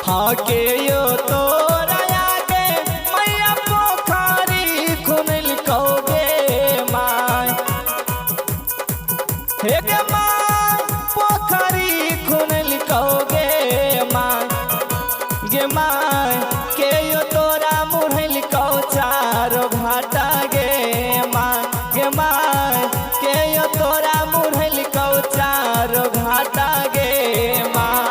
हाँ के यो तोरा गे मैया पोखरी खुनल कौगे माय। हे गे माय पोखरी खुनल कौगे माय। गे माय के यो तोरा मुरहल कौ चारो घाटा गे माय। गे माय के यो तोरा मुरहल कौ चारो घाटा गे माय।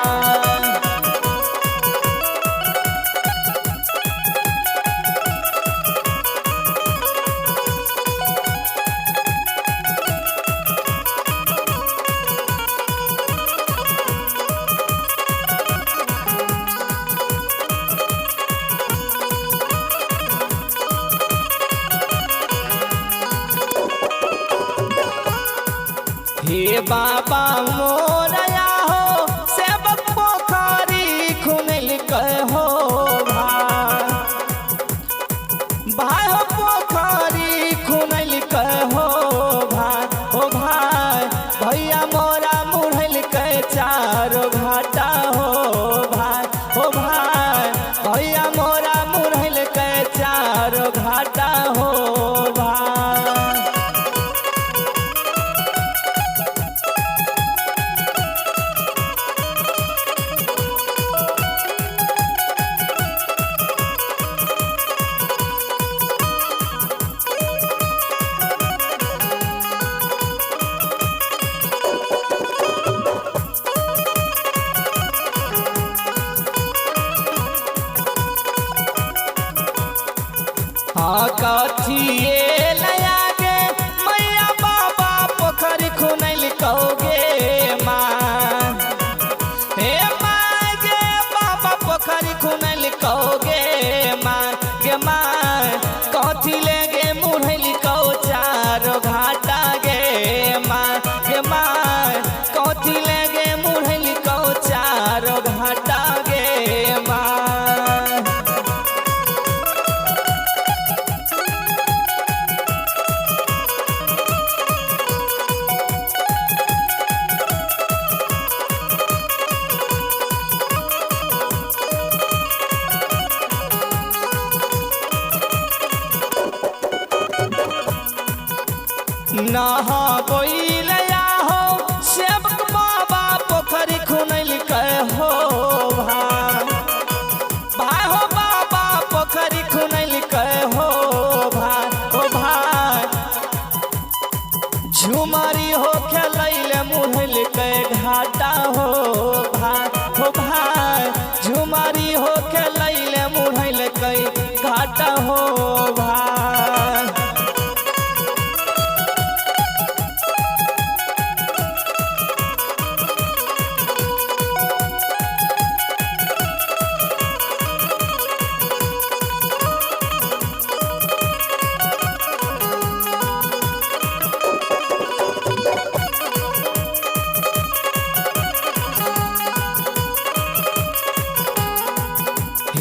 हे बाबा मोरया हो सेवक पोखरी खुनल हो भाई। भाई हो पोखरी खुनल हो भाई। हो भाई भैया मोरा मुरहल के चारो घाटा हो भाई। हो भाई भैया मोरा मुरहल के चारो घाटा हो भाई। हाँ कथिए लया गे मैया बाबा पोखरी खुनल कौगे माँ। हे माँ गे बाबा पोखरी खुनल कौगे माँ। गे माँ कथी ले गे मुरहल कौ चारो घाटा गे माँ। गे माँ कथी ले गे मुरहल कौ चारो घाटा गे माँ। नहाबैलया हो सेवक बाबा पोखरी खुनल के हो भाई। भाई हो बाबा पोखरी खुनल के हो भाई। हो भाई झुमारी हो खेलैले मुरहल के घाटा हो भाई। हो भाई झुमारी हो खेलैले मुरहल के घाटा हो भाई।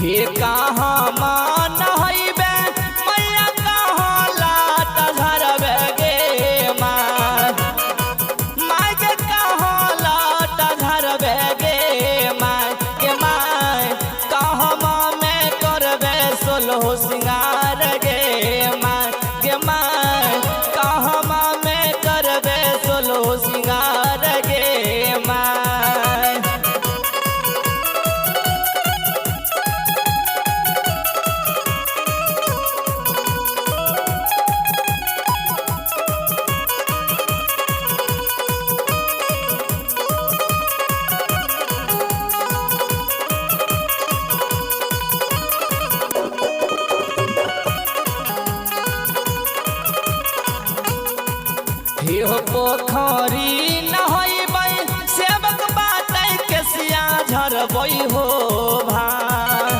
हे कहाँ मान हईबे मैया कहाँ लाट धरबे गे माँ। माय के कहाँ लाट धरबे गे माँ। गे माय कहाँ में करबे सोलहो सिंगार गे माँ। गे माय कहाँ में करबे सोलहो सिंगार गे माय। हे पोखरी नहैबै सेवक बाटै केसिया झरबै हो भाई।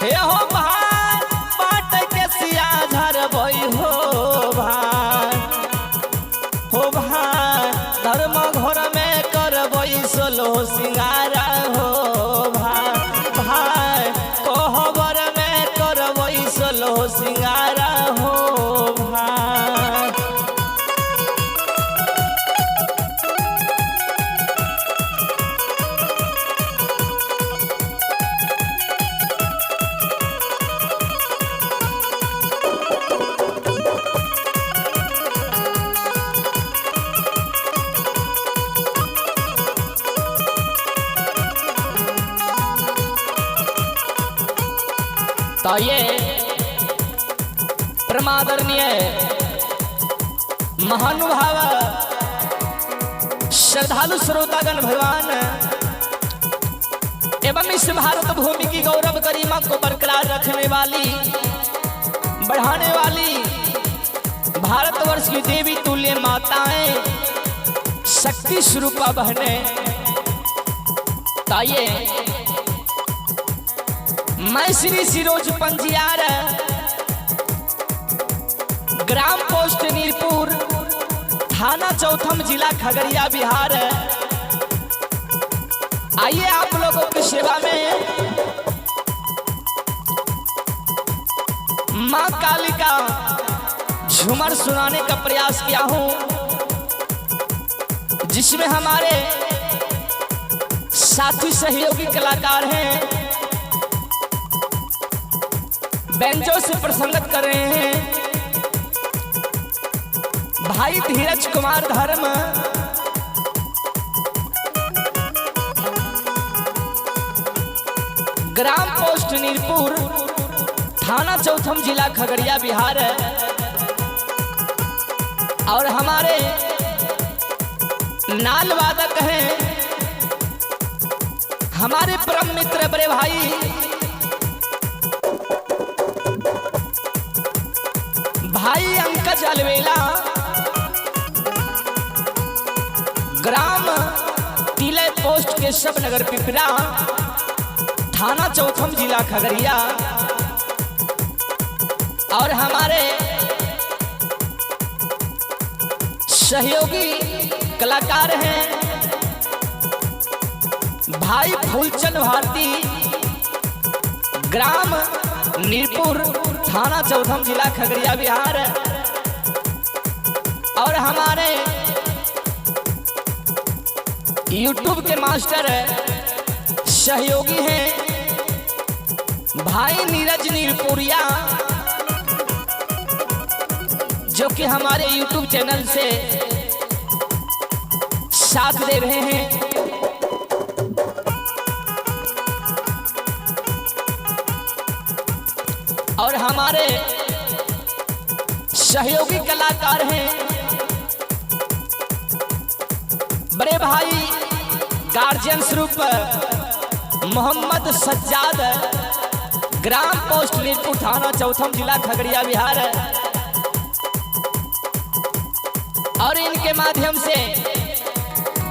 हे हो भाई बाटै केसिया झरबै हो भाई। हो भाई धर्म घर में करबै सोलो सिंगार हो भाई। भाई कोहबर में करबै सोलो सिंगार हो भाई। तो ये परमादरणीय महानुभाव श्रद्धालु श्रोतागण भगवान एवं इस भारत भूमि की गौरव गरिमा को बरकरार रखने वाली, बढ़ाने वाली भारतवर्ष की देवी तुल्य माताएं, शक्ति स्वरूपा बहने, ताइए मैं श्री सिरोज पंजियार, ग्राम पोस्ट नीरपुर, थाना चौथम, जिला खगड़िया, बिहार। आइए आप लोगों की सेवा में माँ काली का झूमर सुनाने का प्रयास किया हूं, जिसमें हमारे साथी सहयोगी कलाकार हैं, बैंजो से प्रसंगत कर रहे हैं भाई धीरज कुमार धर्म, ग्राम पोस्ट नीरपुर, थाना चौथम, जिला खगड़िया, बिहार। और हमारे नाल वादक हैं हमारे परम मित्र बड़े भाई भाई अंकज अलवेला, ग्राम तिलय पोस्ट केशव नगर पिपरा, थाना चौथम, जिला खगड़िया। और हमारे सहयोगी कलाकार हैं भाई फूलचंद भारती, ग्राम नीरपुर, थाना चौथम, जिला खगड़िया, बिहार। और हमारे यूट्यूब के मास्टर सहयोगी हैं भाई नीरज नीरपुरिया, जो कि हमारे यूट्यूब चैनल से साथ दे रहे हैं। और हमारे सहयोगी कलाकार हैं बड़े भाई गार्जियन स्वरूप मोहम्मद सज्जाद, ग्राम पोस्ट नीरपुर, थाना चौथम, जिला खगड़िया, बिहार। और इनके माध्यम से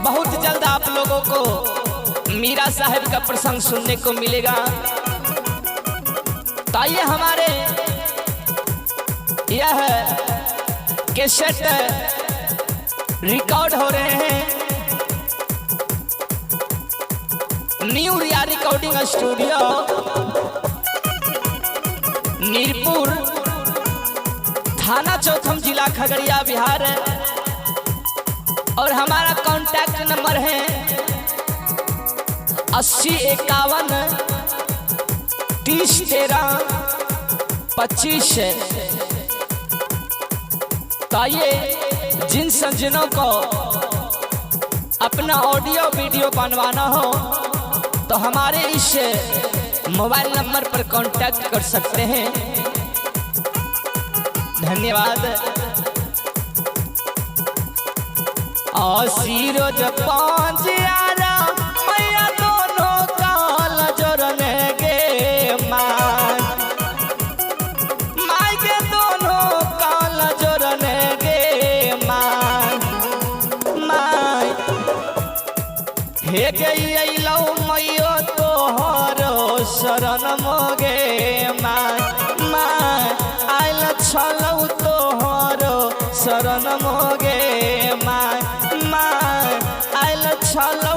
बहुत जल्द आप लोगों को मीरा साहब का प्रसंग सुनने को मिलेगा। तो आइए हमारे यह कैसेट रिकॉर्ड हो रहे हैं न्यू रिया रिकॉर्डिंग स्टूडियो नीरपुर, थाना चौथम, जिला खगड़िया, बिहार। और हमारा कांटेक्ट नंबर है 80 51 30 13 25। तो आइए जिन सज्जनों को अपना ऑडियो वीडियो बनवाना हो तो हमारे इस मोबाइल नंबर पर कांटेक्ट कर सकते हैं। धन्यवाद। सीरोज पंजियारा मैया दोनों काल जोड़ने गे माय, माय के दोनों काल जोड़ने गे my, my हे गई अइलौ मैयो तोहरो शरण मोगे my, my आइल छलौ तोहरो शरण मोगे my, my आइल छलौ।